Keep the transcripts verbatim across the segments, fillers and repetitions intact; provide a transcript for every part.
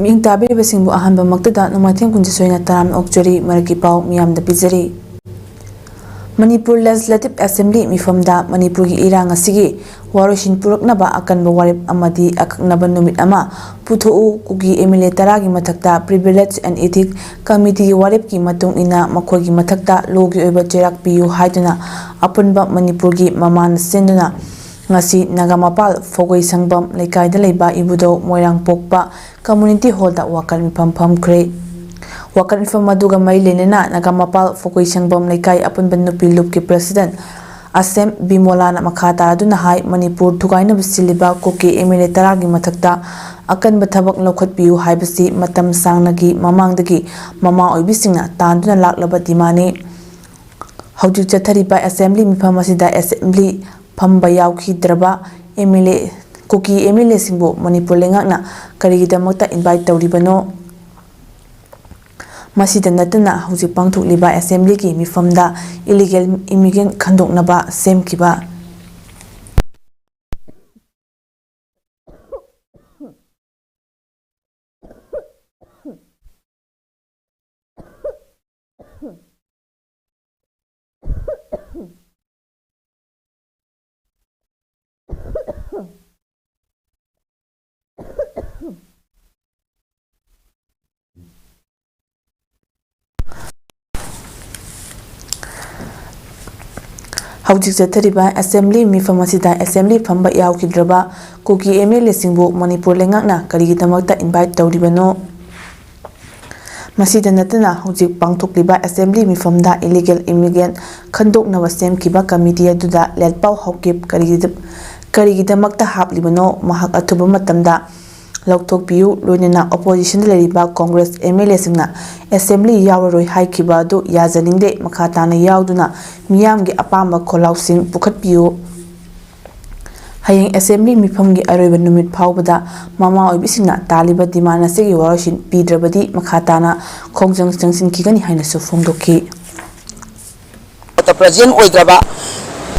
ꯃꯤꯠꯌꯦꯡ ꯇꯥꯕꯤꯔꯤꯕꯁꯤꯡꯕꯨ ꯑꯍꯥꯟꯕꯃꯛꯇꯗ ꯅꯣꯡꯃꯥꯏꯊꯦꯝ ꯀꯨꯟꯖꯁꯣꯏꯅ ꯇꯔꯥꯝꯅ ꯑꯣꯛꯆꯔꯤ꯫ ꯃꯔꯛꯀꯤ ꯄꯥꯎ ꯃꯤꯌꯥꯝꯗ ꯄꯤꯖꯔꯤ꯫ ꯃꯅꯤꯄꯨꯔ Legislative Assembly ꯃꯤꯐꯝꯗ ꯃꯅꯤꯄꯨꯔꯒꯤ ꯏꯔꯥꯡ ꯑꯁꯤꯒꯤ ꯋꯥꯔꯣꯏꯁꯤꯟ ꯄꯨꯔꯛꯅꯕ ꯑꯀꯟꯕ ꯋꯥꯔꯦꯞ ꯑꯃꯗꯤ ꯑꯀꯛꯅꯕ ꯅꯨꯃꯤꯠ ꯑꯃ ꯄꯨꯊꯣꯛꯎ꯫ ꯀꯨꯀꯤ MLA ꯇꯔꯥꯒꯤ ꯃꯊꯛꯇ Privilege and Ethics Committeeꯒꯤ ꯋꯥꯔꯦꯞꯀꯤ ꯃꯇꯨꯡ ꯏꯟꯅ ꯃꯈꯣꯏꯒꯤ ꯃꯊꯛꯇ ꯂꯣꯒꯤ ꯑꯣꯏꯕ ꯆꯩꯔꯥꯛ ꯄꯤꯌꯨ ꯍꯥꯏꯗꯨꯅ ꯑꯄꯨꯟꯕ ꯃꯅꯤꯄꯨꯔꯒꯤ ꯃꯃꯥꯟ ꯁꯤꯟꯗꯨꯅ ꯉꯁꯤ ꯅꯥꯒꯥꯃꯄꯥꯜ ꯐꯣꯒꯣꯏ ꯁꯪꯕꯝ ꯂꯩꯀꯥꯏꯗ ꯂꯩꯕ ꯏꯕꯨꯙꯧ ꯃꯣꯏꯔꯥꯡꯄꯣꯛꯄ Community Hallꯗ ꯋꯥꯀꯠ ꯃꯤꯐꯝ ꯐꯝꯈ꯭ꯔꯦ꯫ ꯋꯥꯀꯠ ꯃꯤꯐꯝ ꯑꯗꯨꯒ ꯃꯔꯤ ꯂꯩꯅꯅ ꯅꯥꯒꯥꯃꯄꯥꯜ ꯐꯣꯒꯣꯏ ꯁꯪꯕꯝ ꯂꯩꯀꯥꯏ ꯑꯄꯨꯟꯕ ꯅꯨꯄꯤ ꯂꯨꯞꯀꯤ President ꯑꯁꯦꯝ ꯕꯤꯃꯣꯂꯥꯅ ꯃꯈꯥ ꯇꯥꯗꯨꯅ ꯍꯥꯏ, ꯃꯅꯤꯄꯨꯔ ꯊꯨꯒꯥꯏꯅꯕ ꯁꯤꯜꯂꯤꯕ ꯀꯨꯀꯤ MLA ꯇꯔꯥꯒꯤ ꯃꯊꯛꯇ ꯑꯀꯟꯕ ꯊꯕꯛ ꯂꯧꯈꯠꯄꯤꯌꯨ ꯍꯥꯏꯕꯁꯤ ꯃꯇꯝ ꯁꯥꯡꯅꯒꯤ ꯃꯃꯥꯡꯗꯒꯤ ꯃꯃꯥ ꯑꯣꯏꯕꯤꯁꯤꯡꯅ ꯇꯥꯟꯗꯨꯅ ꯂꯥꯛꯂꯕ demand ꯅꯤ꯫ ꯍꯧꯖꯤꯛ ꯆꯠꯊꯔꯤꯕ Assembly ꯃꯤꯐꯝ ꯑꯁꯤꯗ Assembly ꯐꯝꯕ ꯌꯥꯎꯈꯤꯗ꯭ꯔꯕ MLA, ꯀꯨꯀꯤ MLAꯁꯤꯡꯕꯨ ꯃꯅꯤꯄꯨꯔ ꯂꯩꯉꯥꯛꯅ ꯀꯔꯤꯒꯤꯗꯃꯛꯇ invite ꯇꯧꯔꯤꯕꯅꯣ? ꯃꯁꯤꯗ ꯅꯠꯇꯅ ꯍꯧꯖꯤꯛ ꯄꯥꯡꯊꯣꯛꯂꯤꯕ Assemblyꯒꯤ ꯃꯤꯐꯝꯗ illegal immigrant ꯈꯟꯗꯣꯛꯅꯕ ꯁꯦꯝꯈꯤꯕ ꯍꯧꯖꯤꯛ ꯆꯠꯊꯔꯤꯕ Assembly ꯃꯤꯐꯝ ꯑꯁꯤꯗ Assembly ꯐꯝꯕ ꯌꯥꯎꯈꯤꯗ꯭ꯔꯕ ꯀꯨꯀꯤ MLAꯁꯤꯡꯕꯨ ꯃꯅꯤꯄꯨꯔ ꯂꯩꯉꯥꯛꯅ ꯀꯔꯤꯒꯤꯗꯃꯛꯇ invite ꯇꯧꯔꯤꯕꯅꯣ? ꯃꯁꯤꯗ ꯅꯠꯇꯅ ꯍꯧꯖꯤꯛ ꯄꯥꯡꯊꯣꯛꯂꯤꯕ Assembly ꯃꯤꯐꯝꯗ illegal immigrant ꯈꯟꯗꯣꯛꯅꯕ ꯁꯦꯝꯈꯤꯕ committee ꯑꯗꯨꯗ ꯂꯦꯠꯄꯥꯎ ꯍꯥꯎꯀꯤꯞ ꯀꯔꯤꯒꯤꯗ-, ꯀꯔꯤꯒꯤꯗꯃꯛꯇ ꯍꯥꯞꯂꯤꯕꯅꯣ? ꯃꯍꯥꯛ ꯑꯊꯨꯕ ꯃꯇꯝꯗ ꯂꯧꯊꯣꯛꯄꯤꯌꯨ꯫ ꯂꯣꯏꯅꯅ oppositionꯗ ꯂꯩꯔꯤꯕ Congress MLAꯁꯤꯡꯅ Assembly ꯌꯥꯎꯔꯔꯣꯏ ꯍꯥꯏꯈꯤꯕ ꯑꯗꯨ ꯌꯥꯖꯅꯤꯡꯗꯦ꯫ ꯃꯈꯥ ꯇꯥꯅ ꯌꯥꯎꯗꯨꯅ ꯃꯤꯌꯥꯝꯒꯤ ꯑꯄꯥꯝꯕ ꯈꯣꯜꯂꯥꯎꯁꯤꯡ ꯄꯨꯈꯠꯄꯤꯌꯨ꯫ ꯍꯌꯦꯡ Assembly ꯃꯤꯐꯝꯒꯤ ꯑꯔꯣꯏꯕ ꯅꯨꯃꯤꯠ ꯐꯥꯎꯕꯗ ꯃꯃꯥ ꯑꯣꯏꯕꯤꯁꯤꯡꯅ ꯇꯥꯜꯂꯤꯕ demand ꯑꯁꯤꯒꯤ ꯋꯥꯔꯣꯏꯁꯤꯟ ꯄꯤꯗ꯭ꯔꯕꯗꯤ ꯃꯈꯥ ꯇꯥꯅ ꯈꯣꯡꯖꯪ ꯆꯪꯁꯤꯟꯈꯤꯒꯅꯤ ꯍꯥꯏꯅꯁꯨ ꯐꯣꯡꯗꯣꯛꯈꯤ꯫ ꯃꯇꯝ present ꯑꯣꯏꯗ꯭ꯔꯕ,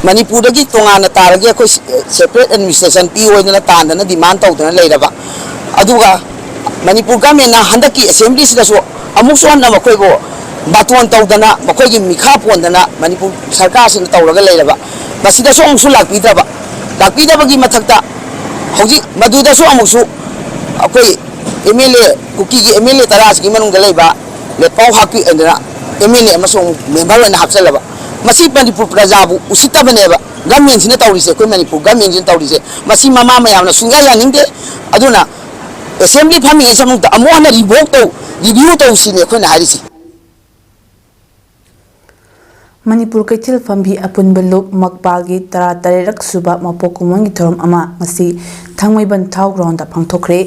ꯃꯅꯤꯄꯨꯔꯗꯒꯤ ꯇꯣꯉꯥꯟꯅ ꯇꯥꯔꯒꯦ, ꯑꯩꯈꯣꯏ separate administration ꯄꯤꯌꯨ ꯍꯥꯏꯗꯅ ꯇꯥꯟꯗꯅ demand ꯇꯧꯗꯅ ꯂꯩꯔꯕ, ꯑꯗꯨꯒ ꯃꯅꯤꯄꯨꯔ ꯒꯃꯦꯟꯅ ꯍꯟꯗꯛꯀꯤ ꯑꯦꯁꯦꯝꯕ꯭ꯂꯤꯁꯤꯗꯁꯨ ꯑꯃꯨꯛꯁꯨ ꯍꯟꯅ ꯃꯈꯣꯏꯕꯨ ꯕꯥꯇꯣꯟ ꯇꯧꯗꯅ, ꯃꯈꯣꯏꯒꯤ ꯃꯤꯈꯥ ꯄꯣꯟꯗꯅ ꯃꯅꯤꯄꯨꯔ ꯁꯔꯀꯥꯔꯁꯤꯅ ꯇꯧꯔꯒ ꯂꯩꯔꯕ, ꯃꯁꯤꯗꯁꯨ ꯑꯃꯨꯛꯁꯨ ꯂꯥꯛꯄꯤꯗ꯭ꯔꯕ꯫ ꯂꯥꯛꯄꯤꯗꯕꯒꯤ ꯃꯊꯛꯇ ꯍꯧꯖꯤꯛ ꯃꯗꯨꯗꯁꯨ ꯑꯃꯨꯛꯁꯨ ꯑꯩꯈꯣꯏ ꯑꯦꯝ ꯑꯦꯜ ꯑꯦ, ꯀꯨꯀꯤꯒꯤ ꯑꯦꯝ ꯑꯦꯜ ꯑꯦ ꯇꯔꯥꯁꯤꯒꯤ ꯃꯅꯨꯡꯗ ꯂꯩꯕ ꯂꯦꯠꯄꯥꯎ ꯍꯥꯛꯄꯤ ꯑꯣꯏꯗꯅ ꯑꯦꯝ ꯑꯦꯜ ꯑꯦ ꯑꯃꯁꯨ ꯑꯃꯨꯛ ꯃꯦꯝꯕꯔ ꯑꯣꯏꯅ ꯍꯥꯞꯆꯜꯂꯕ꯫ ꯃꯁꯤ ꯃꯅꯤꯄꯨꯔ ꯄ꯭ꯔꯖꯥꯕꯨ ꯎꯁꯤꯠꯇꯕꯅꯦꯕ ꯒꯃꯦꯟꯁꯤꯅ ꯇꯧꯔꯤꯁꯦ, ꯑꯩꯈꯣꯏ ꯃꯅꯤꯄꯨꯔ ꯒꯃꯦꯟꯁꯤꯅ ꯇꯧꯔꯤꯁꯦ꯫ ꯃꯁꯤ ꯃꯃꯥ ꯃꯌꯥꯝꯅ ꯁꯨꯡꯌꯥ ꯌꯥꯅꯤꯡꯗꯦ꯫ ꯑꯗꯨꯅ ꯑꯦꯁꯦꯝꯕ꯭ꯂꯤ ꯐꯝꯃꯤꯉꯩ ꯁꯃꯨꯛꯇ ꯑꯃꯨꯛ ꯍꯟꯅ ꯔꯤꯚꯣꯛ ꯇꯧ, ꯔꯤꯚ꯭ꯌꯨ ꯇꯧꯁꯤꯅꯦ ꯑꯩꯈꯣꯏꯅ ꯍꯥꯏꯔꯤꯁꯤ꯫ ꯃꯅꯤꯄꯨꯔ ꯀꯩꯊꯦꯜ ꯐꯝꯕꯤ ꯑꯄꯨꯟꯕ ꯂꯨꯞ ꯃꯛꯄꯥꯜꯒꯤ ꯇꯔꯥꯇꯔꯦꯠꯔꯛ ꯁꯨꯕ ꯃꯄꯣꯛ ꯀꯨꯝꯑꯣꯟꯒꯤ ꯊꯧꯔꯝ ꯑꯃ ꯉꯁꯤ ꯊꯥꯡꯃꯩꯕꯟ ꯊꯥꯎ ꯒ꯭ꯔꯥꯎꯟꯗ ꯄꯥꯡꯊꯣꯛꯈ꯭ꯔꯦ꯫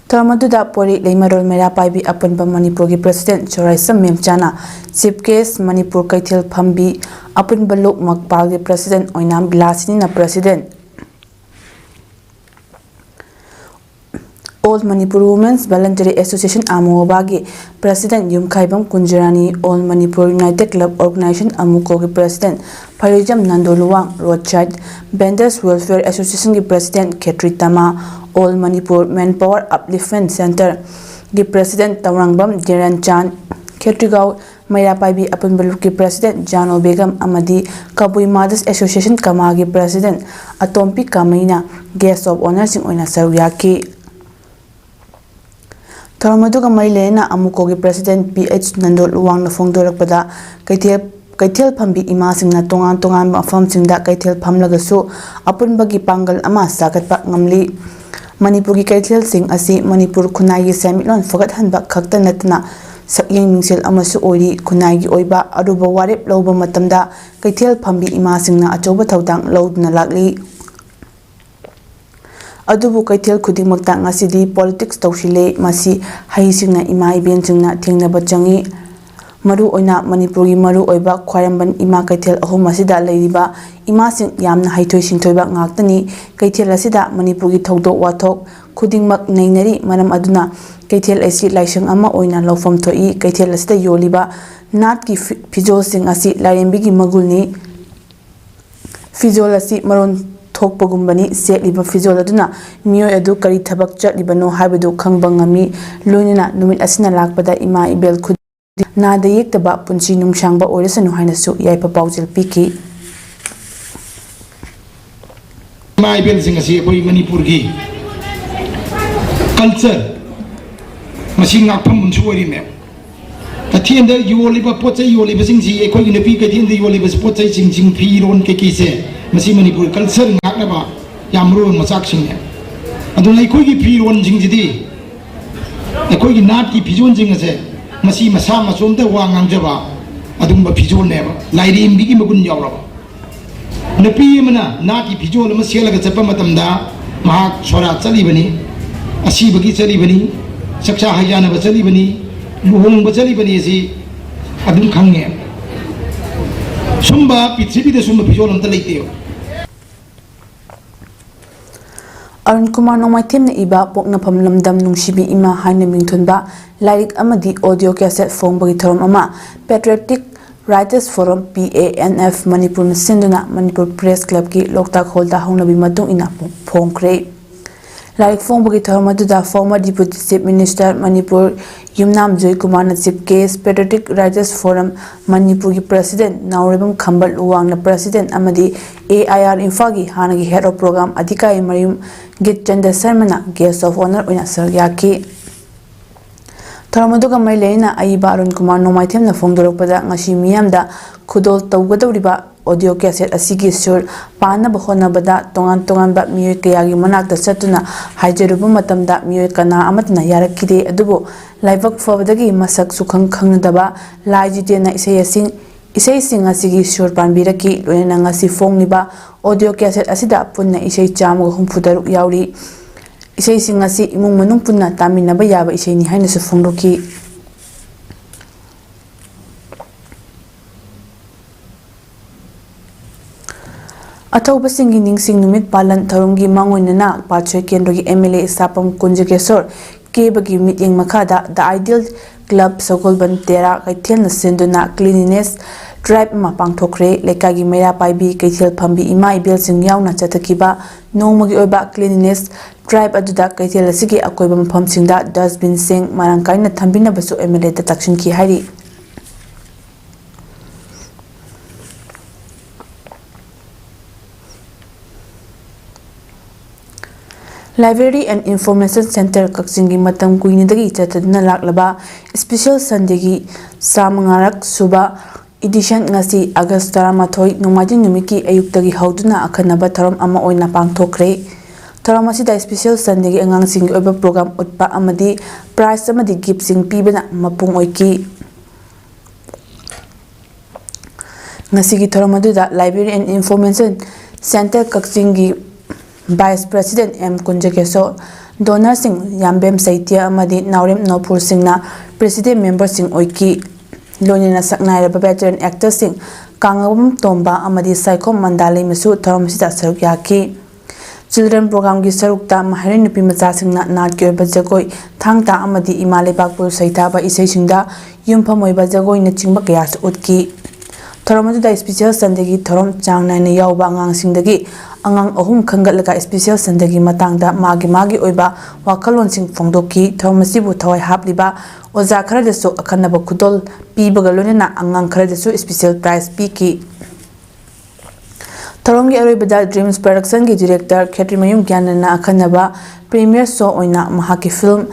ꯊꯧꯔꯝ ꯑꯗꯨꯗ ꯄꯣꯏꯔꯦꯛ ꯂꯩꯃꯔꯣꯜ ꯃꯩꯔꯥ ꯄꯥꯏꯕꯤ ꯑꯄꯨꯟꯕ ꯃꯅꯤꯄꯨꯔꯒꯤ ꯄ꯭ꯔꯁꯤꯗꯦꯟꯠ ꯆꯣꯔꯥꯏꯁꯝ ꯃꯦꯝꯆꯥꯅ ꯆꯤꯐ ꯒꯦꯁ꯭ꯠ, ꯃꯅꯤꯄꯨꯔ ꯀꯩꯊꯦꯜ ꯐꯝꯕꯤ ꯑꯄꯨꯟꯕ ꯂꯨꯞ ꯃꯛꯄꯥꯜꯒꯤ ꯄ꯭ꯔꯁꯤꯗꯦꯟꯠ ꯑꯣꯏꯅꯥꯝ ꯕꯤꯂꯥꯁꯤꯅꯤꯅ president, all Manipur women's voluntary association ꯑꯃꯨꯕꯥꯒꯤ president Yumkhaibam Kunjarani, all Manipur united club organisation ꯑꯃꯨꯀꯣꯒꯤ president Pharijam Nando Luwang, road side vendors welfare ꯑꯦꯁꯣꯁꯤꯌꯦꯁꯟꯒꯤ president Khetri Tama, all Manipur men power upliftment ꯁꯦꯟꯇꯔꯒꯤ ꯄ꯭ꯔꯁꯤꯗꯦꯟꯠ ꯇꯧꯔꯥꯡꯕꯝ ꯙꯤꯔꯦꯟ ꯆꯥꯟ, ꯈꯦꯇ꯭ꯔꯤꯒꯥꯎ ꯃꯩꯔꯥ ꯄꯥꯏꯕꯤ ꯑꯄꯨꯟꯕ ꯂꯨꯞꯀꯤ ꯄ꯭ꯔꯁꯤꯗꯦꯟꯠ ꯖꯥꯅꯣ ꯕꯦꯒꯝ ꯑꯃꯗꯤ ꯀꯕꯨꯏ ꯃꯥꯗꯔꯁ ꯑꯦꯁꯣꯁꯤꯌꯦꯁꯟ ꯀꯃꯥꯒꯤ ꯄ꯭ꯔꯁꯤꯗꯦꯟꯠ ꯑꯇꯣꯝꯄꯤ ꯀꯥꯃꯩꯅ ꯒꯦꯁ꯭ꯠ ꯑꯣꯐ ꯑꯣꯅꯔꯁꯤꯡ ꯑꯣꯏꯅ ꯁꯔꯨꯛ ꯌꯥꯈꯤ꯫ ꯊꯧꯔꯝ ꯑꯗꯨꯒ ꯃꯔꯤ ꯂꯩꯅꯅ ꯑꯃꯨꯀꯣꯒꯤ ꯄ꯭ꯔꯁꯤꯗꯦꯟꯠ ꯄꯤ ꯑꯩꯆ ꯅꯟꯗꯣ ꯂꯨꯋꯥꯡꯅ ꯐꯣꯡꯗꯣꯔꯛꯄꯗ, ꯀꯩꯊꯦꯜ, ꯀꯩꯊꯦꯜ ꯐꯝꯕꯤ ꯏꯃꯥꯁꯤꯡꯅ ꯇꯣꯉꯥꯟ ꯇꯣꯉꯥꯟꯕ ꯃꯐꯝꯁꯤꯡꯗ ꯀꯩꯊꯦꯜ ꯐꯝꯂꯒꯁꯨ ꯑꯄꯨꯟꯕꯒꯤ ꯄꯥꯡꯒꯜ ꯑꯃ ꯁꯥꯒꯠꯄ ꯉꯝꯂꯤ꯫ ꯃꯅꯤꯄꯨꯔꯒꯤ ꯀꯩꯊꯦꯜꯁꯤꯡ ꯑꯁꯤ ꯃꯅꯤꯄꯨꯔ ꯈꯨꯟꯅꯥꯏꯒꯤ ꯁꯦꯟꯃꯤꯠꯂꯣꯟ ꯐꯒꯠꯍꯟꯕ ꯈꯛꯇ ꯅꯠꯇꯅ ꯁꯛꯌꯦꯡ ꯃꯤꯡꯁꯦꯜ ꯑꯃꯁꯨ ꯑꯣꯏꯔꯤ꯫ ꯈꯨꯟꯅꯥꯏꯒꯤ ꯑꯣꯏꯕ ꯑꯔꯨꯕ ꯋꯥꯔꯦꯞ ꯂꯧꯕ ꯃꯇꯝꯗ ꯀꯩꯊꯦꯜ ꯐꯝꯕꯤ ꯏꯃꯥꯁꯤꯡꯅ ꯑꯆꯧꯕ ꯊꯧꯗꯥꯡ ꯂꯧꯗꯨꯅ ꯂꯥꯛꯂꯤ꯫ ꯑꯗꯨꯕꯨ ꯀꯩꯊꯦꯜ ꯈꯨꯗꯤꯡꯃꯛꯇ ꯉꯁꯤꯗꯤ ꯄꯣꯂꯤꯇꯤꯛꯁ ꯇꯧꯁꯤꯜꯂꯦ꯫ ꯃꯁꯤ ꯍꯩꯁꯤꯡꯅ ꯏꯃꯥ ꯏꯕꯦꯟꯁꯤꯡꯅ ꯊꯦꯡꯅꯕ ꯆꯪꯏ꯫ ꯃꯔꯨ ꯑꯣꯏꯅ ꯃꯅꯤꯄꯨꯔꯒꯤ ꯃꯔꯨ ꯑꯣꯏꯕ ꯈ꯭ꯋꯥꯏꯔꯝꯕꯟ ꯏꯃꯥ ꯀꯩꯊꯦꯜ ꯑꯍꯨꯝ ꯑꯁꯤꯗ ꯂꯩꯔꯤꯕ ꯏꯃꯥꯁꯤꯡ ꯌꯥꯝꯅ ꯍꯩꯊꯣꯏ ꯁꯤꯡꯊꯣꯏꯕ ꯉꯥꯛꯇꯅꯤ꯫ ꯀꯩꯊꯦꯜ ꯑꯁꯤꯗ ꯃꯅꯤꯄꯨꯔꯒꯤ ꯊꯧꯗꯣꯛ ꯋꯥꯊꯣꯛ ꯈꯨꯗꯤꯡꯃꯛ ꯅꯩꯅꯔꯤ꯫ ꯃꯔꯝ ꯑꯗꯨꯅ ꯀꯩꯊꯦꯜ ꯑꯁꯤ ꯂꯥꯏꯁꯪ ꯑꯃ ꯑꯣꯏꯅ ꯂꯧꯐꯝ ꯊꯣꯛꯏ꯫ ꯀꯩꯊꯦꯜ ꯑꯁꯤꯗ ꯌꯣꯜꯂꯤꯕ ꯅꯥꯠꯀꯤ ꯐꯤ-, ꯐꯤꯖꯣꯜꯁꯤꯡ ꯑꯁꯤ ꯂꯥꯏꯔꯦꯝꯕꯤꯒꯤ ꯃꯒꯨꯟꯅꯤ꯫ ꯐꯤꯖꯣꯜ ꯑꯁꯤ ꯃꯔꯣꯟ ꯊꯣꯛꯄꯒꯨꯝꯕꯅꯤ꯫ ꯁꯦꯠꯂꯤꯕ ꯐꯤꯖꯣꯜ ꯑꯗꯨꯅ ꯃꯤꯑꯣꯏ ꯑꯗꯨ ꯀꯔꯤ ꯊꯕꯛ ꯆꯠꯂꯤꯕꯅꯣ ꯍꯥꯏꯕꯗꯨ ꯈꯪꯕ ꯉꯝꯃꯤ꯫ ꯂꯣꯏꯅꯅ ꯅꯨꯃꯤꯠ ꯑꯁꯤꯅ ꯂꯥꯛꯄꯗ ꯏꯃꯥ ꯏꯕꯦꯜ ꯈꯨꯗꯤꯡ ꯅꯥꯗ ꯌꯦꯛꯇꯕ ꯄꯨꯟꯁꯤ ꯅꯨꯡꯁꯥꯡꯕ ꯑꯣꯏꯔꯁꯅꯨ ꯍꯥꯏꯅꯁꯨ ꯌꯥꯏꯐ ꯄꯥꯎꯖꯦꯜ ꯄꯤꯈꯤ꯫ ꯏꯃꯥ ꯏꯕꯦꯜꯁꯤꯡ ꯑꯁꯤ ꯑꯩꯈꯣꯏ ꯃꯅꯤꯄꯨꯔꯒꯤ ꯀꯜꯆꯔ ꯃꯁꯤ ꯉꯥꯛꯐꯝ ꯑꯃꯁꯨ ꯑꯣꯏꯔꯤꯃꯦ꯫ ꯀꯩꯊꯦꯜꯗ ꯌꯣꯜꯂꯤꯕ ꯄꯣꯠ ꯆꯩ ꯌꯣꯜꯂꯤꯕꯁꯤꯡꯁꯤ, ꯑꯩꯈꯣꯏꯒꯤ ꯅꯨꯄꯤ ꯀꯩꯊꯦꯜꯗ ꯌꯣꯜꯂꯤꯕ ꯄꯣꯠ ꯆꯩꯁꯤꯡꯁꯤꯡ, ꯐꯤꯔꯣꯟ ꯀꯩꯀꯩꯁꯦ, ꯃꯁꯤ ꯃꯅꯤꯄꯨꯔ ꯀꯜꯆꯔ ꯉꯥꯛꯅꯕ ꯌꯥꯝ ꯃꯔꯨ ꯑꯣꯏꯕ ꯃꯆꯥꯛꯁꯤꯡꯅꯦ꯫ ꯑꯗꯨꯅ ꯑꯩꯈꯣꯏꯒꯤ ꯐꯤꯔꯣꯟꯁꯤꯡꯁꯤꯗꯤ, ꯑꯩꯈꯣꯏꯒꯤ ꯅꯥꯠꯀꯤ ꯐꯤꯖꯣꯜꯁꯤꯡ ꯑꯁꯦ, ꯃꯁꯤ ꯃꯁꯥ ꯃꯇꯣꯝꯇ ꯋꯥ ꯉꯥꯡꯖꯕ ꯑꯗꯨꯒꯨꯝꯕ ꯐꯤꯖꯣꯜꯅꯦꯕ, ꯂꯥꯏꯔꯦꯝꯕꯤꯒꯤ ꯃꯒꯨꯟ ꯌꯥꯎꯔꯕ꯫ ꯅꯨꯄꯤ ꯑꯃꯅ ꯅꯥꯠꯀꯤ ꯐꯤꯖꯣꯜ ꯑꯃ ꯁꯦꯠꯂꯒ ꯆꯠꯄ ꯃꯇꯝꯗ, ꯃꯍꯥꯛ ꯁꯣꯔꯥꯠ ꯆꯠꯂꯤꯕꯅꯤ, ꯑꯁꯤꯕꯒꯤ ꯆꯠꯂꯤꯕꯅꯤ, ꯆꯥꯛꯆꯥ ꯍꯩꯖꯥꯟꯅꯕ ꯆꯠꯂꯤꯕꯅꯤ, ꯂꯨꯍꯣꯡꯕ ꯆꯠꯂꯤꯕꯅꯤ ꯑꯁꯤ ꯑꯗꯨꯝ ꯈꯪꯉꯦ꯫ ꯁꯨꯝꯕ ꯄ꯭ꯔꯤꯊꯤꯕꯤꯗ ꯁꯨꯝꯕ ꯐꯤꯖꯣꯜ ꯑꯝꯇ ꯂꯩꯇꯦꯕ꯫ ꯑꯔꯨꯟ ꯀꯨꯃꯥꯔ ꯅꯣꯡꯃꯥꯏꯊꯦꯝꯅ ꯏꯕ ꯄꯣꯛꯅꯐꯝ ꯂꯝꯗꯝ ꯅꯨꯡꯁꯤꯕꯤ ꯏꯃꯥ ꯍꯥꯏꯅ ꯃꯤꯡꯊꯣꯟꯕ ꯂꯥꯏꯔꯤꯛ ꯑꯃꯗꯤ audio cassette ꯐꯣꯡꯕꯒꯤ ꯊꯧꯔꯝ ꯑꯃ Patriotic Writers Forum, P A N F, ꯃꯅꯤꯄꯨꯔꯅ ꯁꯤꯟꯗꯨꯅ ꯃꯅꯤꯄꯨꯔ ꯄ꯭ꯔꯦꯁ ꯀ꯭ꯂꯕꯀꯤ ꯂꯣꯛꯇꯥꯛ ꯍꯣꯜꯗ ꯍꯧꯅꯕꯤ ꯃꯇꯨꯡ ꯏꯟꯅ ꯐꯣꯡꯈ꯭ꯔꯦ꯫ ꯂꯥꯏꯔꯤꯛ ꯐꯣꯡꯕꯒꯤ ꯊꯧꯔꯝ ꯑꯗꯨꯗ former Deputy Chief Minister, Manipur ꯌꯨꯝꯅꯥꯝ ꯖꯣꯏꯀꯨꯃꯥꯔꯅ chief guest, Patriotic Writers Forum ꯃꯅꯤꯄꯨꯔꯒꯤ president ꯅꯥꯎꯔꯦꯝꯕꯝ ꯈꯝꯕ ꯂꯨꯋꯥꯡꯅ president ꯑꯃꯗꯤ A I R ꯏꯝꯐꯥꯜꯒꯤ ꯍꯥꯟꯅꯒꯤ head of program ꯑꯙꯤꯀꯥꯔꯤ ꯃꯌꯨꯝ ꯒꯤꯠꯆꯟꯗ ꯁꯔꯃꯅ guest of honour ꯑꯣꯏꯅ ꯁꯔꯨꯛ ꯌꯥꯈꯤ꯫ ꯊꯧꯔꯝ ꯑꯗꯨꯒ ꯃꯔꯤ ꯂꯩꯅꯅ ꯑꯏꯕ ꯑꯔꯨꯟ ꯀꯨꯃꯥꯔ ꯅꯣꯡꯃꯥꯏꯊꯦꯝꯅ ꯐꯣꯡꯗꯣꯔꯛꯄꯗ, ꯉꯁꯤ ꯃꯤꯌꯥꯝꯗ ꯈꯨꯗꯣꯜ ꯇꯧꯒꯗꯧꯔꯤꯕ audio cassette ꯑꯁꯤꯒꯤ ꯁꯨꯔ ꯄꯥꯟꯅꯕ ꯍꯣꯠꯅꯕꯗ ꯇꯣꯉꯥꯟ ꯇꯣꯉꯥꯟꯕ ꯃꯤꯑꯣꯏ ꯀꯌꯥꯒꯤ ꯃꯅꯥꯛꯇ ꯆꯠꯇꯨꯅ ꯍꯥꯏꯖꯔꯨꯕ ꯃꯇꯝꯗ, ꯃꯤꯑꯣꯏ ꯀꯅꯥ ꯑꯃꯠꯇꯅ ꯌꯥꯔꯛꯈꯤꯗꯦ꯫ ꯑꯗꯨꯕꯨ ꯂꯥꯏꯕꯛ ꯐꯕꯗꯒꯤ ꯃꯁꯛ ꯁꯨꯈꯪ ꯈꯪꯅꯗꯕ ꯂꯥꯏ ꯖꯤꯇꯦꯟꯅ ꯏꯁꯩ ꯑꯁꯤ, ꯏꯁꯩꯁꯤꯡ ꯑꯁꯤꯒꯤ ꯁꯨꯔ ꯄꯥꯟꯕꯤꯔꯛꯈꯤ꯫ ꯂꯣꯏꯅꯅ ꯉꯁꯤ ꯐꯣꯡꯂꯤꯕ audio cassette ꯑꯁꯤꯗ ꯄꯨꯟꯅ ꯏꯁꯩ ꯆꯥꯝꯃꯒ ꯍꯨꯝꯐꯨ ꯇꯔꯨꯛ ꯌꯥꯎꯔꯤ꯫ ꯏꯁꯩꯁꯤꯡ ꯑꯁꯤ ꯏꯃꯨꯡ ꯃꯅꯨꯡ ꯄꯨꯟꯅ ꯇꯥꯃꯤꯟꯅꯕ ꯌꯥꯕ ꯏꯁꯩꯅꯤ ꯍꯥꯏꯅꯁꯨ ꯐꯣꯡꯗꯣꯛꯈꯤ꯫ ꯑꯊꯧꯕꯁꯤꯡꯒꯤ ꯅꯤꯡꯁꯤꯡ ꯅꯨꯃꯤꯠ ꯄꯥꯂꯟ ꯊꯧꯔꯝꯒꯤ ꯃꯥꯡꯑꯣꯏꯅꯅ ꯄꯥꯠꯁꯣꯏ ꯀꯦꯟꯗ꯭ꯔꯒꯤ M L A ꯁꯥꯄꯝ ꯀꯨꯟꯖꯒꯦꯁꯣꯔ ꯀꯦꯕꯒꯤ ꯃꯤꯠꯌꯦꯡ ꯃꯈꯥꯗ The Ideal Club ꯁꯒꯣꯜꯕꯟ ꯇꯦꯔꯥ ꯀꯩꯊꯦꯜꯅ ꯁꯤꯟꯗꯨꯅ cleanliness ꯗ꯭ꯔꯥꯏꯕ ꯑꯃ ꯄꯥꯡꯊꯣꯛꯈ꯭ꯔꯦ꯫ ꯂꯩꯀꯥꯏꯒꯤ ꯃꯩꯔꯥ ꯄꯥꯏꯕꯤ, ꯀꯩꯊꯦꯜ ꯐꯝꯕꯤ ꯏꯃꯥ ꯏꯕꯦꯜꯁꯤꯡ ꯌꯥꯎꯅ ꯆꯠꯊꯈꯤꯕ ꯅꯣꯡꯃꯒꯤ ꯑꯣꯏꯕ cleanliness drive ꯑꯗꯨꯗ ꯀꯩꯊꯦꯜ ꯑꯁꯤꯒꯤ ꯑꯀꯣꯏꯕ ꯃꯐꯝꯁꯤꯡꯗ dustbin ꯁꯤꯡ ꯃꯔꯥꯡ ꯀꯥꯏꯅ ꯊꯝꯕꯤꯅꯕꯁꯨ M L A ꯗ ꯇꯥꯛꯁꯤꯟꯈꯤ ꯍꯥꯏꯔꯤ꯫ Library and Information Centre ꯀꯛꯆꯤꯡꯒꯤ ꯃꯇꯝ ꯀꯨꯏꯅꯗꯒꯤ ꯆꯠꯊꯗꯨꯅ ꯂꯥꯛꯂꯕ Special Sunday ꯒꯤ ꯆꯥꯝꯃꯉꯥꯔꯛ ꯁꯨꯕ edition ꯉꯁꯤ August ꯇꯔꯥꯃꯥꯊꯣꯏ ꯅꯣꯡꯃꯥꯏꯖꯤꯡ ꯅꯨꯃꯤꯠꯀꯤ ꯑꯌꯨꯛꯇꯒꯤ ꯍꯧꯗꯨꯅ ꯑꯈꯟꯅꯕ ꯊꯧꯔꯝ ꯑꯃ ꯑꯣꯏꯅ ꯄꯥꯡꯊꯣꯛꯈ꯭ꯔꯦ꯫ ꯊꯧꯔꯝ ꯑꯁꯤꯗ Special Sunday ꯒꯤ ꯑꯉꯥꯡꯁꯤꯡꯒꯤ ꯑꯣꯏꯕ program ꯎꯠꯄ ꯑꯃꯗꯤ prize ꯑꯃꯗꯤ gift ꯁꯤꯡ ꯄꯤꯕꯅ ꯃꯄꯨꯡ ꯑꯣꯏꯈꯤ꯫ ꯉꯁꯤꯒꯤ ꯊꯧꯔꯝ ꯑꯗꯨꯗ Library and Information Centre ꯀꯛꯆꯤꯡꯒꯤ Vice President M ꯀꯨꯟꯖꯀꯦꯁꯣ, donor ꯁꯤꯡ ꯌꯥꯝꯕꯦꯝ ꯁꯩꯇ꯭ꯌ ꯑꯃꯗꯤ ꯅꯥꯎꯔꯦꯝ ꯅꯣꯄꯨꯔ ꯁꯤꯡꯅ President member ꯁꯤꯡ ꯑꯣꯏꯈꯤ꯫ ꯂꯣꯏꯅꯅ ꯁꯛꯅꯥꯏꯔꯕ veteran actor ꯁꯤꯡ ꯀꯥꯡꯉꯕꯝ ꯇꯣꯝꯕ ꯑꯃꯗꯤ ꯁꯥꯏꯈꯣꯝ ꯃꯟꯗꯥꯂꯩꯃꯁꯨ ꯊꯧꯔꯝ ꯑꯁꯤꯗ ꯁꯔꯨꯛ ꯌꯥꯈꯤ꯫ Children program ꯒꯤ ꯁꯔꯨꯛꯇ ꯃꯍꯩꯔꯣꯏ ꯅꯨꯄꯤ ꯃꯆꯥꯁꯤꯡꯅ ꯅꯥꯠꯀꯤ ꯑꯣꯏꯕ ꯖꯒꯣꯏ, ꯊꯥꯡ ꯇꯥ ꯑꯃꯗꯤ ꯏꯃꯥ ꯂꯩꯕꯥꯛꯄꯨ ꯁꯩꯊꯥꯕ ꯏꯁꯩꯁꯤꯡꯗ ꯌꯨꯝꯐꯝ ꯑꯣꯏꯕ ꯖꯒꯣꯏꯅꯆꯤꯡꯕ ꯀꯌꯥꯁꯨ ꯎꯠꯈꯤ꯫ ꯊꯧꯔꯝ ꯑꯗꯨꯗ Special Sunday ꯒꯤ ꯊꯧꯔꯝ ꯆꯥꯡ ꯅꯥꯏꯅ ꯌꯥꯎꯕ ꯑꯉꯥꯡꯁꯤꯡꯗꯒꯤ ꯑꯉꯥꯡ ꯑꯍꯨꯝ ꯈꯟꯒꯠꯂꯒ Special Sunday ꯒꯤ ꯃꯇꯥꯡꯗ ꯃꯥꯒꯤ ꯃꯥꯒꯤ ꯑꯣꯏꯕ ꯋꯥꯈꯜꯂꯣꯟꯁꯤꯡ ꯐꯣꯡꯗꯣꯛꯈꯤ꯫ ꯊꯧꯔꯝ ꯑꯁꯤꯕꯨ ꯊꯋꯥꯏ ꯍꯥꯞꯂꯤꯕ ꯑꯣꯖꯥ ꯈꯔꯗꯁꯨ ꯑꯈꯟꯅꯕ ꯈꯨꯗꯣꯜ ꯄꯤꯕꯒ ꯂꯣꯏꯅꯅ ꯑꯉꯥꯡ ꯈꯔꯗꯁꯨ Special Prize ꯄꯤꯈꯤ꯫ ꯊꯧꯔꯝꯒꯤ ꯑꯔꯣꯏꯕꯗ Dreams Production ꯒꯤ Director ꯈꯦꯇ꯭ꯔꯤꯃꯌꯨꯝ ꯒ꯭ꯌꯥꯅꯟꯅ ꯑꯈꯟꯅꯕ premiere show ꯑꯣꯏꯅ ꯃꯍꯥꯛꯀꯤ film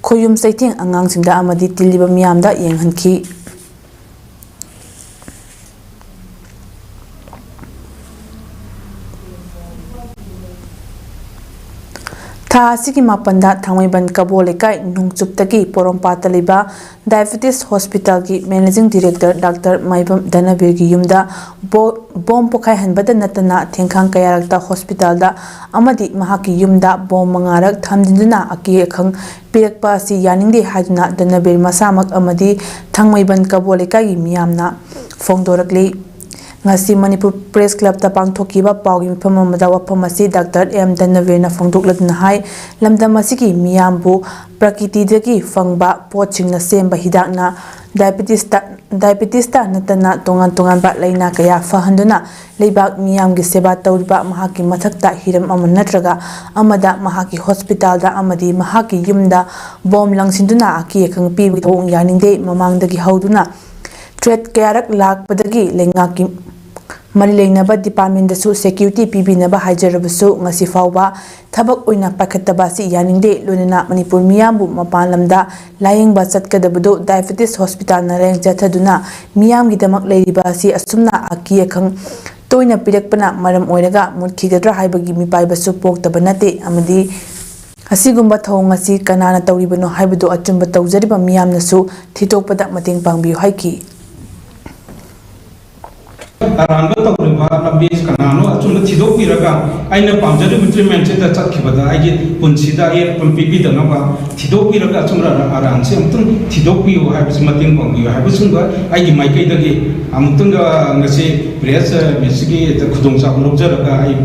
ꯈꯣꯌꯨꯝ ꯆꯩꯊꯦꯡ ꯑꯉꯥꯡꯁꯤꯡꯗ ꯑꯃꯗꯤ ꯇꯤꯜꯂꯤꯕ ꯃꯤꯌꯥꯝꯗ ꯌꯦꯡꯍꯟꯈꯤ꯫ ꯊꯥ ꯑꯁꯤꯒꯤ ꯃꯥꯄꯟꯗ ꯊꯥꯡꯃꯩꯕꯟ ꯀꯕꯣ ꯂꯩꯀꯥꯏ ꯅꯣꯡꯆꯨꯞꯇꯒꯤ ꯄꯣꯔꯣꯝꯄꯥꯠꯇ ꯂꯩꯕ Diabetes Hospital ꯒꯤ Managing Director Doctor ꯃꯥꯏꯕꯝ ꯙꯅꯕꯤꯔꯒꯤ ꯌꯨꯝꯗ ꯕꯣ-, ꯕꯣꯝ ꯄꯣꯈꯥꯏꯍꯟꯕꯗ ꯅꯠꯇꯅ ꯊꯦꯡꯈꯥꯡ ꯀꯌꯥꯔꯛꯇ hospital ꯗ ꯑꯃꯗꯤ ꯃꯍꯥꯛꯀꯤ ꯌꯨꯝꯗ ꯕꯣꯝ ꯃꯉꯥꯔꯛ ꯊꯝꯖꯤꯟꯗꯨꯅ ꯑꯀꯤ ꯑꯈꯪ ꯄꯤꯔꯛꯄ ꯑꯁꯤ ꯌꯥꯅꯤꯡꯗꯦ ꯍꯥꯏꯗꯨꯅ ꯙꯅꯕꯤꯔ ꯃꯁꯥꯃꯛ ꯑꯃꯗꯤ ꯊꯥꯡꯃꯩꯕꯟ ꯀꯕꯣ ꯂꯩꯀꯥꯏꯒꯤ ꯃꯤꯌꯥꯝꯅ ꯐꯣꯡꯗꯣꯔꯛꯂꯤ꯫ ꯉꯁꯤ ꯃꯅꯤꯄꯨꯔ ꯄ꯭ꯔꯦꯁ ꯀ꯭ꯂꯕꯇ ꯄꯥꯡꯊꯣꯛꯈꯤꯕ ꯄꯥꯎꯒꯤ ꯃꯤꯐꯝ ꯑꯃꯗ ꯋꯥꯐꯝ ꯑꯁꯤ ꯗꯥꯛꯇꯔ ꯑꯦꯝ ꯙꯅꯕꯤꯔꯅ ꯐꯣꯡꯗꯣꯛꯂꯗꯨꯅ ꯍꯥꯏ, ꯂꯝꯗꯝ ꯑꯁꯤꯒꯤ ꯃꯤꯌꯥꯝꯕꯨ ꯄ꯭ꯔꯀꯤꯇꯤꯗꯒꯤ ꯐꯪꯕ ꯄꯣꯠꯁꯤꯡꯅ ꯁꯦꯝꯕ ꯍꯤꯗꯥꯛꯅ ꯗꯥꯏꯕꯤꯇꯤꯁꯇ ꯗꯥꯏꯕꯤꯇꯤꯁꯇ ꯅꯠꯇꯅ ꯇꯣꯉꯥꯟ ꯇꯣꯉꯥꯟꯕ ꯂꯥꯏꯅꯥ ꯀꯌꯥ ꯐꯍꯟꯗꯨꯅ ꯂꯩꯕꯥꯛ ꯃꯤꯌꯥꯝꯒꯤ ꯁꯦꯕꯥ ꯇꯧꯔꯤꯕ ꯃꯍꯥꯛꯀꯤ ꯃꯊꯛꯇ ꯍꯤꯔꯝ ꯑꯃ ꯅꯠꯇ꯭ꯔꯒ ꯑꯃꯗ ꯃꯍꯥꯛꯀꯤ ꯍꯣꯁꯄꯤꯇꯥꯜꯗ ꯑꯃꯗꯤ ꯃꯍꯥꯛꯀꯤ ꯌꯨꯝꯗ ꯕꯣꯝ ꯂꯪꯁꯤꯟꯗꯨꯅ ꯑꯀꯤ ꯑꯈꯪ ꯄꯤꯕꯒꯤ ꯊꯧꯑꯣꯡ ꯌꯥꯅꯤꯡꯗꯦ꯫ ꯃꯃꯥꯡꯗꯒꯤ ꯍꯧꯗꯨꯅ ꯊ꯭ꯔꯦꯠ ꯀꯌꯥꯔꯛ ꯂꯥꯛꯄꯗꯒꯤ ꯂꯩꯉꯥꯛꯀꯤ ꯃꯔꯤ ꯂꯩꯅꯕ ꯗꯤꯄꯥꯔꯠꯃꯦꯟꯗꯁꯨ ꯁꯦꯀ꯭ꯌꯨꯔꯤꯇꯤ ꯄꯤꯕꯤꯅꯕ ꯍꯥꯏꯖꯔꯕꯁꯨ ꯉꯁꯤ ꯐꯥꯎꯕ ꯊꯕꯛ ꯑꯣꯏꯅ ꯄꯥꯏꯈꯠꯇꯕ ꯑꯁꯤ ꯌꯥꯅꯤꯡꯗꯦ꯫ ꯂꯣꯏꯅꯅ ꯃꯅꯤꯄꯨꯔ ꯃꯤꯌꯥꯝꯕꯨ ꯃꯄꯥꯟ ꯂꯝꯗ ꯂꯥꯌꯦꯡꯕ ꯆꯠꯀꯗꯕꯗꯨ ꯗꯥꯏꯕꯦꯇꯤꯁ ꯍꯣꯁꯄꯤꯇꯥꯜꯅ ꯂꯥꯌꯦꯡ ꯆꯠꯊꯗꯨꯅ ꯃꯤꯌꯥꯝꯒꯤꯗꯃꯛ ꯂꯩꯔꯤꯕ ꯑꯁꯤ ꯑꯁꯨꯝꯅ ꯑꯀꯤ ꯑꯈꯪ ꯇꯣꯏꯅ ꯄꯤꯔꯛꯄꯅ ꯃꯔꯝ ꯑꯣꯏꯔꯒ ꯃꯨꯠꯈꯤꯒꯗ꯭ꯔꯥ ꯍꯥꯏꯕꯒꯤ ꯃꯤꯄꯥꯏꯕꯁꯨ ꯄꯣꯛꯇꯕ ꯅꯠꯇꯦ ꯑꯃꯗꯤ ꯑꯁꯤꯒꯨꯝꯕ ꯊꯧꯑꯣꯡ ꯑꯁꯤ ꯀꯅꯥꯅ ꯇꯧꯔꯤꯕꯅꯣ ꯍꯥꯏꯕꯗꯨ ꯑꯆꯨꯝꯕ ꯇꯧꯖꯔꯤꯕ ꯃꯤꯌꯥꯝꯅꯁꯨ ꯊꯤꯗꯣꯛꯄꯗ ꯃꯇꯦꯡ ꯄꯥꯡꯕꯤꯌꯨ ꯍꯥꯏꯈꯤ꯫ ꯑꯔꯥꯟꯕ ꯇꯧꯔꯤꯕ ꯂꯝꯕꯤ ꯀꯅꯥꯅꯣ ꯑꯆꯨꯝꯕ ꯊꯤꯗꯣꯛꯄꯤꯔꯒ ꯑꯩꯅ ꯄꯥꯝꯖꯔꯤꯕ ꯇ꯭ꯔꯤꯠꯃꯦꯟꯁꯤꯗ ꯆꯠꯈꯤꯕꯗ ꯑꯩꯒꯤ ꯄꯨꯟꯁꯤꯗ ꯑꯌꯦꯠꯄ ꯄꯤꯕꯤꯗꯅꯕ ꯊꯤꯗꯣꯛꯄꯤꯔꯒ ꯑꯆꯨꯝꯕ ꯑꯔꯥꯟꯁꯦ ꯑꯃꯨꯛꯇꯪ ꯊꯤꯗꯣꯛꯄꯤꯌꯨ ꯍꯥꯏꯕꯁꯤ ꯃꯇꯦꯡ ꯄꯥꯡꯕꯤꯌꯨ ꯍꯥꯏꯕꯁꯤꯡꯕ ꯑꯩꯒꯤ ꯃꯥꯏꯀꯩꯗꯒꯤ ꯑꯃꯨꯛꯇꯪꯒ ꯉꯁꯤ ꯄ꯭ꯔꯦꯁ ꯃꯤꯠꯁꯤꯒꯤ ꯈꯨꯗꯣꯡꯆꯥꯕ ꯂꯧꯖꯔꯒ ꯑꯩ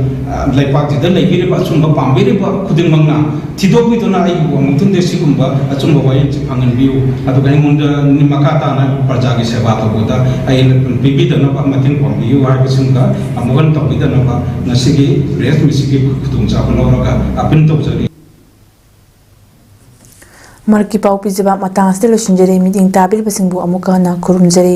ꯂꯩꯄꯥꯛꯁꯤꯗ ꯂꯩꯕꯤꯔꯤꯕ ꯑꯆꯨꯝꯕ ꯄꯥꯝꯕꯤꯔꯤꯕ ꯈꯨꯗꯤꯡꯃꯛꯅ ꯊꯤꯗꯣꯛꯄꯤꯗꯨꯅ ꯑꯩꯕꯨ ꯑꯃꯨꯛꯇꯪꯗꯤ ꯁꯤꯒꯨꯝꯕ ꯑꯆꯨꯝꯕ ꯋꯥꯌꯦꯜꯁꯤ ꯐꯪꯍꯟꯕꯤꯌꯨ꯫ ꯑꯗꯨꯒ ꯑꯩꯉꯣꯟꯗ ꯃꯈꯥ ꯇꯥꯅ ꯄ꯭ꯔꯖꯥꯒꯤ ꯁꯦꯕꯥ ꯇꯧꯕꯗ ꯑꯩꯅ ꯄꯤꯕꯤꯗꯅꯕ ꯃꯇꯦꯡ ꯄꯥꯡꯕꯤꯌꯨ ꯍꯥꯏꯕꯁꯤꯡꯗ ꯑꯃꯨꯛ ꯍꯟꯅ ꯇꯧꯕꯤꯗꯅꯕ ꯉꯁꯤꯒꯤ ꯄ꯭ꯔꯦꯁ ꯃꯤꯠꯁꯤꯒꯤ ꯈꯨꯗꯣꯡꯆꯥꯕ ꯂꯧꯔꯒ ꯑꯄꯤꯜ ꯇꯧꯖꯔꯤ꯫ ꯃꯔꯛꯀꯤ ꯄꯥꯎ ꯄꯤꯖꯕ ꯃꯇꯥꯡ ꯑꯁꯤꯗ ꯂꯣꯏꯁꯤꯟꯖꯔꯦ꯫ ꯃꯤꯠꯌꯦꯡ ꯇꯥꯕꯤꯔꯤꯕꯁꯤꯡꯕꯨ ꯑꯃꯨꯛꯀ ꯍꯟꯅ ꯈꯨꯔꯨꯝꯖꯔꯤ꯫